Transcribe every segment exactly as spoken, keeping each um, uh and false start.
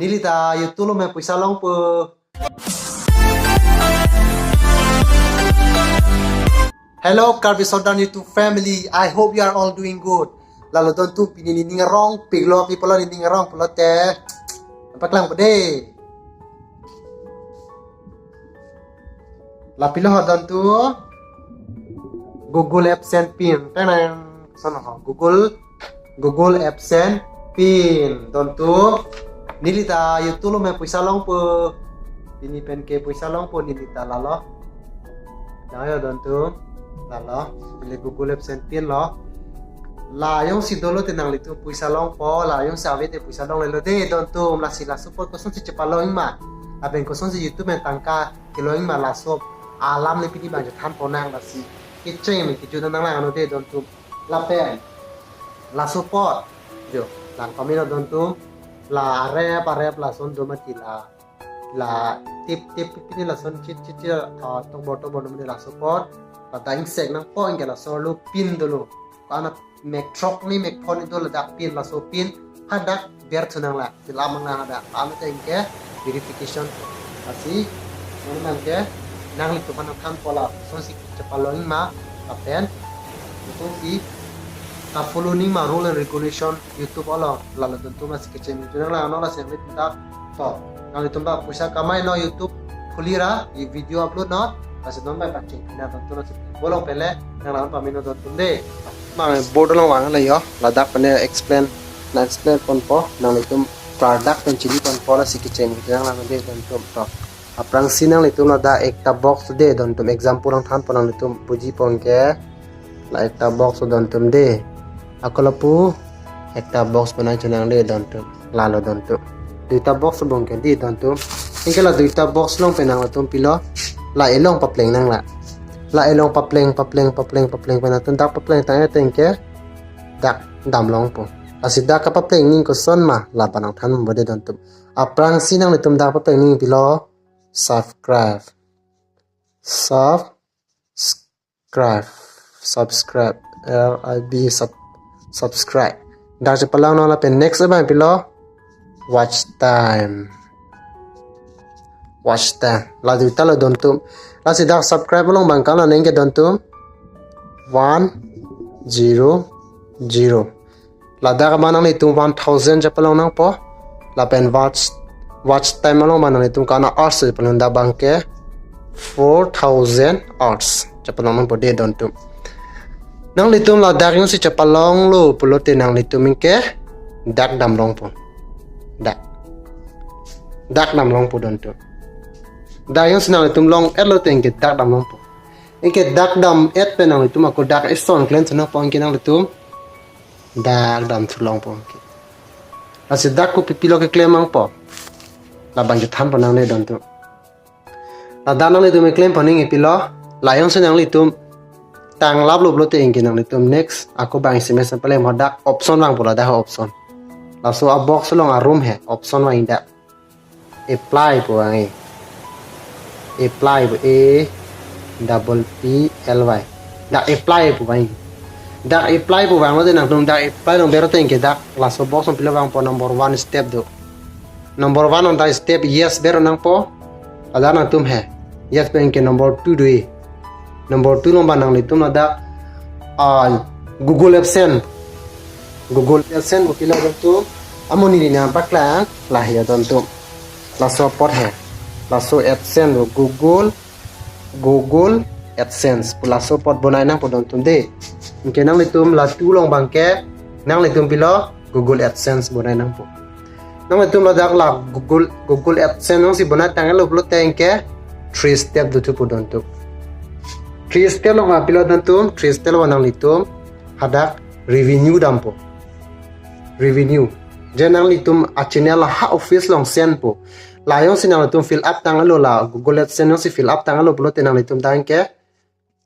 Neli ta YouTube along me poisa longpo. Hello, Karbi Sordar YouTube family. I hope you are all doing good. Lalo don tu pini nening arong, piglo pi pulo nening arong pulote. Paklang pede. La pilo ho don tu Google AdSense pin. Tenang, sono ho. Google, Google AdSense pin. Don tu neli ta YouTube along me poisa longpo. Pini pen ke poisa longpo neli ta lalo. Nang yo don tu lalo. Neli Google AdSense pin lo. La jongsi dolo te nanglitum poisa longpo, la jongsi ave te poisa longlelo de don tu, lasi laso apot kosonsi chepalong ma. Lapen kosonsi YouTube pen tangka kelong ma laso alam le pini bang chethan ponang lasi. Kecheng me kejut nang lang ano de don tu. Lapen laso apot jo lang pamino don tu. La arep arep lason do mati la. La tip tip pini lason chit chit chit, ah, tokbor tokbor do mati laso apot. La ta ingsek nangpo anke laso arlo pin dolo. Kana mek throk ni mek phongo do ladak pin laso pin hadak ber thu nang la. Sila mang nang hadak. Ano te anke verification. Lasi, non man ke nanglitum aphan nangthanpo la. Kosonsi chepalong ma. Lapen kosonsi ka-follow nang ma rule and regulation YouTube along. Lalo don tu lasi kecheng me kejut nang lang ano lasi nangtum ta. To, nanglitum ta poisa kamai non YouTube khuli ra, e video upload non. Lasi non bai paching pina don tu lasi bolong pele nang lang pamino don tu de. Mang board along vang la yo, ladak pen explain, nang explain ponpo, nanglitum product pen chini ponpo lasi kecheng me kejut nang lang de don tu to. Aphrangsi nanglitum ladak ekta box de don tu, example nangthanpo nanglitum buji pon ke. La ekta box don tu de. Ako lapu ekta box bonai chonang de don tu. Lalo don tu. Duita box bong ke de don tu. Anke la duita box along pen nanglitum pilo. La e along papleng nang la. La e along papleng, papleng, papleng, papleng pen nangtum dak papleng tang e te anke dak dam longpo. Lasi dak kapapleng nang koson ma la pa nangthan bompo de don tu. Aphrangsi nanglitum dak papleng nang pilo subscribe. Sub-, subscribe. Subscribe. L I B sub-, subscribe. Dak chepalong non lapen next abang pilo watch time. Watch time. La duita lo don tu. Lasi dak subscribe along bang kana neng ke don tu. One zero zero. Ladak abang nanglitum one thousand chepalong nangpo. Lapen watch, watch time along abang nanglitum kana hours chepalong dak bang ke four thousand hours chepalong nangpo de don tu. Nanglitum ladak jongsi chepalonglo pulote nanglitum anke dak dam longpo. Dak. Dak dam longpo don tu. Dak jongsi nanglitum long-etlo te anke dak dam longpo. Anke dak dam-et pen nanglitum ako dak eson klem thu nangpo anke nanglitum dak dam thu longpo anke. Lasi dak kopi pilo keklem nangpo. La bang chethan ponang de don tu. Ladak nanglitum keklem pon nang pilo. La jongsi nanglitum tanglaplo pulote anke nanglitum next ako bang S M S paklem ho dak option vangpo ladak ho option. Laso a box along arum he option vang dak. Apply pu vang e. Apply pu A double P L Y. Dak apply pu vang e. Dak apply pu vanglo de nangtum dak apply along ber te anke dak laso box along pilo vangpo number one step do. Number one along dak step yes ber nangpo. Ladak nangtum he. Yes pen anke number two do e. Number two along abang nanglitum ladak, ah, Google AdSense. Google AdSense pu pilo don tu. Amonit neli nangpaklang lahai don tu. Laso apot he. Laso AdSense pu Google, Google AdSense pu laso apot bonai nangpo don tu de. Anke nanglitum la two along bang ke nanglitum pilo Google AdSense bonai nangpo. Nanglitum ladak la Google, Google AdSense jongsi bonai tanglo pulote anke three step do thupo don tu. Three step along ma pilo don tu, three step along nanglitum hadak revenue dampo. Revenue. Je nanglitum a channel ha office along send po. La jongsi nanglitum fill up tanglo la Google AdSense jongsi fill up tanglo pulote nanglitum dak anke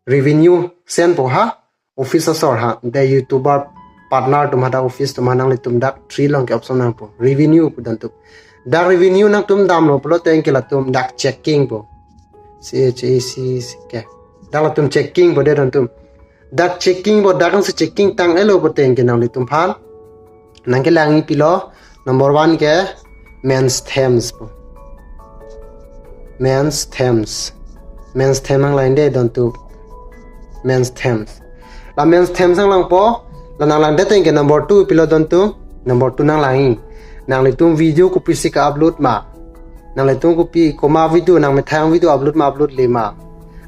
revenue send po ha office asor ha, de YouTuber partner atum hadak office atum ha nanglitum dak three along ke option nangpo. Revenue pu don tu. Dak revenue nangtum damlo pulote anke latum dak checking po. C H A C K. Dak latum checking po de don tu. Dak checking po, dak jongsi checking tanglo pulote anke nanglitum aphan nangkelang pilo number one ke Men's Themes pu. Men's Themes. Men's Themes nanglang de don tu. Men's Themes. La Men's Themes nanglangpo, la nanglang de teng ke number two pilo don tu. Number two nanglang-i. Nanglitum video kopisi ke-upload ma. Nanglitum kopi komat video nangmethang video upload ma upload-le ma.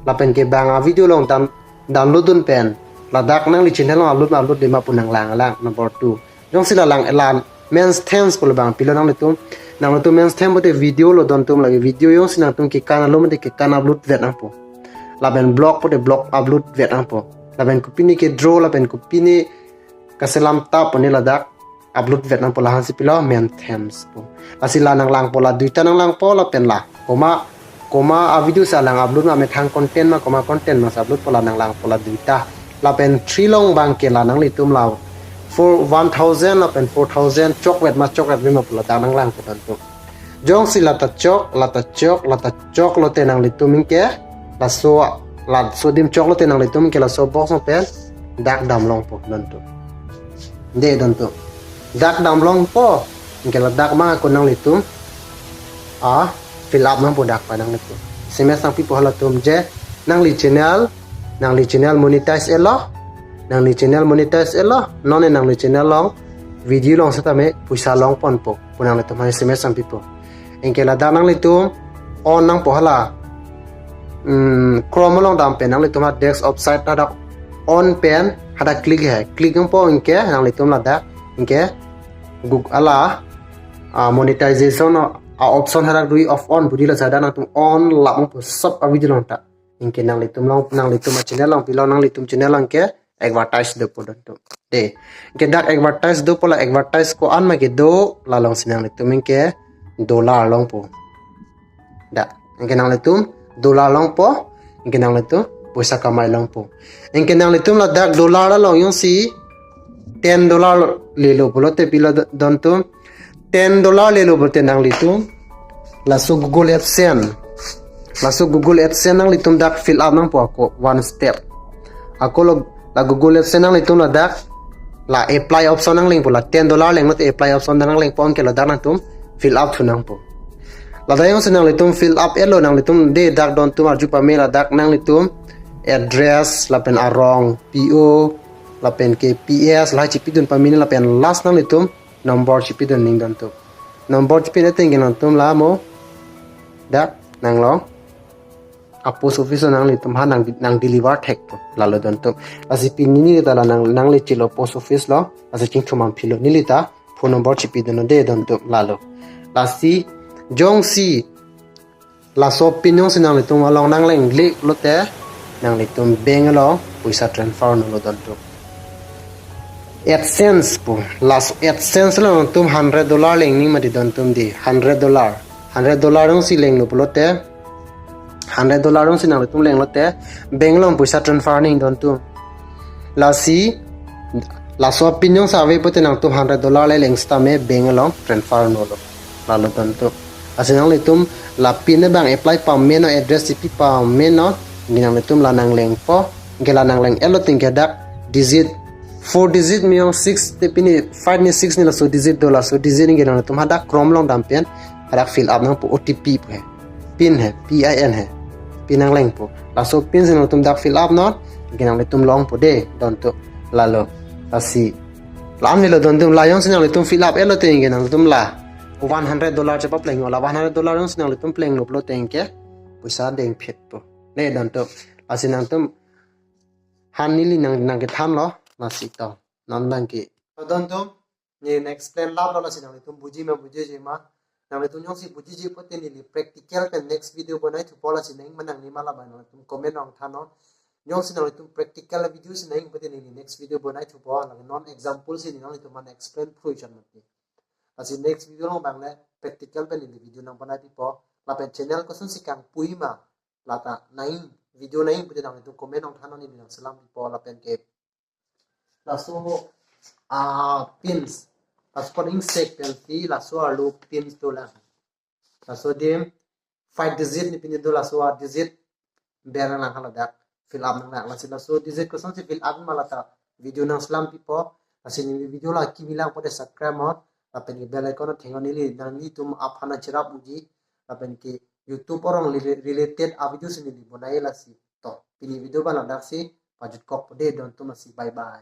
Lapen ke bang a-video along dam download dun pen ladak nangli channel along upload ma upload-le ma pu nanglang lang number two. Jongsi la lang elan Men's Themes pu labang pilo nanglitum. Nanglitum Men's Themes pute video lo don tum lagi video jongsi nangtum kekan alo mate kekan upload vet nangpo. Lapen blog pute blog upload vet nangpo. Lapen kopine ke draw lapen kopine kaselam ta pone ladak upload vet nangpo lahansi pilo Men's Themes pu. Lasi la nanglangpo la duita nanglangpo lapen la komat komat a-video si alang upload ma methang content ma komat content ma si upload po la nanglangpo la duita. Lapen three along bang ke la nanglitum la four, one thousand lapen four thousand chokvet ma chokvet ma pu ladak nanglangpo don tu. Jongsi la ta chok, la ta chok, la ta chok lote nanglitum anke laso, laso adim chok lote nanglitum anke laso box along pen dak damlongpo don tu. De don tu. Dak damlongpo. Anke ladak ma ako nanglitum a fill up nangpo dak pa nanglitum. S M S nangpipo halatum je nangli channel, nangli channel monetize etlo. Nangli channel monetize etlo. Non nangli channel along video along setame poisa longponpo pu nanglitum aphan S M S nangpipo. Anke ladak nanglitum on nangpo hala. Hmm, Chrome along dam pen nanglitum ha desktop site hadak on pen hadak click he. Click nangpo anke nanglitum ladak anke Google hala, ah, monetization a option hadak do-i, off on pu dilo, sada nangtum on lap nangpo sop a-video along ta. Anke nanglitum along, nanglitum a-channel along pilo nanglitum channel along ke advertise dopo don tu. De. Anke dak advertise dopo la advertise ko-an ma kedo la alongsi nanglitum anke dollar longpo. Da. Anke nanglitum dollar longpo. Anke nanglitum poisa kamai longpo. Anke nanglitum ladak dollar along jongsi ten dollar lelo pulote pilo don tu. Ten dollar lelo pulote nanglitum laso Google AdSense. Laso Google AdSense nanglitum dak fill up nangpo ako one step. Ako lo la Google AdSense nanglitum ladak la apply option nanglengpo, la ten dollar leng lote apply option nanglengpo anke ladak nangtum fill up thu nangpo. Ladak jongsi nanglitum fill up etlo nanglitum de dak don tum arju pame ladak nanglitum address lapen arong P O lapen ke P S la chipidun pame lapen last nanglitum number chipidun ning don tu. Number chipidun ateng ke nangtum la mo dak nanglong a-post office lo nanglitum ha nang, nang deliver thek tu lalo don tu. Lasi pini neli ta la nang, nangli chilo post office lo, lasi chingthum amphi lo neli ta phone number chipidun de don tu lalo. Lasi jongsi laso pin jongsi nanglitum along nangleng-le lote nanglitum bank along poisa transfer nolo don tu. AdSense pu, laso AdSense lo nangtum hundred dollar leng ning mati don tum di, hundred dollar. Hundred dollar jongsi lenglo pulote, hundred dollar jongsi nanglitum leng lote bank along poisa transfer ning don tu. Lasi laso pin jongsi ave pulote nangtum hundred dollar le leng setame bank along transfer nolo. Lalo don tu. Lasi nanglitum la pin abang apply pame non, address chipi pame non, anke nanglitum la nanglengpo, anke la nangleng etlo teng ke dak digit, four digit miyong six te pini five ni six ni laso digit do, laso digit anke nanglitum hadak Chrome along dam pen hadak fill up nangpo, O T P pu he. Pin he, P I N he. Pin nanglengpo. Laso pin si nangtum dak fill up non, anke nanglitum longpo de don tu lalo. Lasi la-an nelo don tu, la jongsi nanglitum fill up etlo teng anke nangtum la one hundred dollar chepapleng, la one hundred dollar jongsi nanglitum plenglo pulote anke poisa dengphet po. Ne don tu. Lasi nangtum han neli nang, nangkethanlo, lasi to. Non nangke. To don tu. Neli explain laplo, lasi nanglitum buji ma bujiji ma. Nanglitum jongsi bujiji pulote neli practical pen next video bonai thupo, lasi nangma nangne ma labang nangtum comment nangthan non. Jongsi nanglitum practical video si nang pulote neli next video bonai thupo, lake non example si neli nanglitum aphan explain phui chan mati. Lasi next video along bang le practical pen neli video nang bonai pipo. Lapen channel kosonsi kangpui ma, lata nang video nang pulote nanglitum comment nangthan non, neli nangselam pipo lapen ke laso, ah, pins. Laso kon ingsek pensi laso arlo pins dolang. Laso adim five digit ni pin do, laso a-digit ber nang haladak fill up nang lang. Lasi laso digit kosonsi fill up ma lata video nangselam pipo. Lasi neli video la kimi lang pulote subscribe non. Lapen ke bell icon athengo neli nanglitum aphan nangcherap unji. Lapen ke YouTube along rela-, related a-video si neli bonai lasi. To, pini video abang ladaksi, pajutkokpo dei, don atum si, bye bye.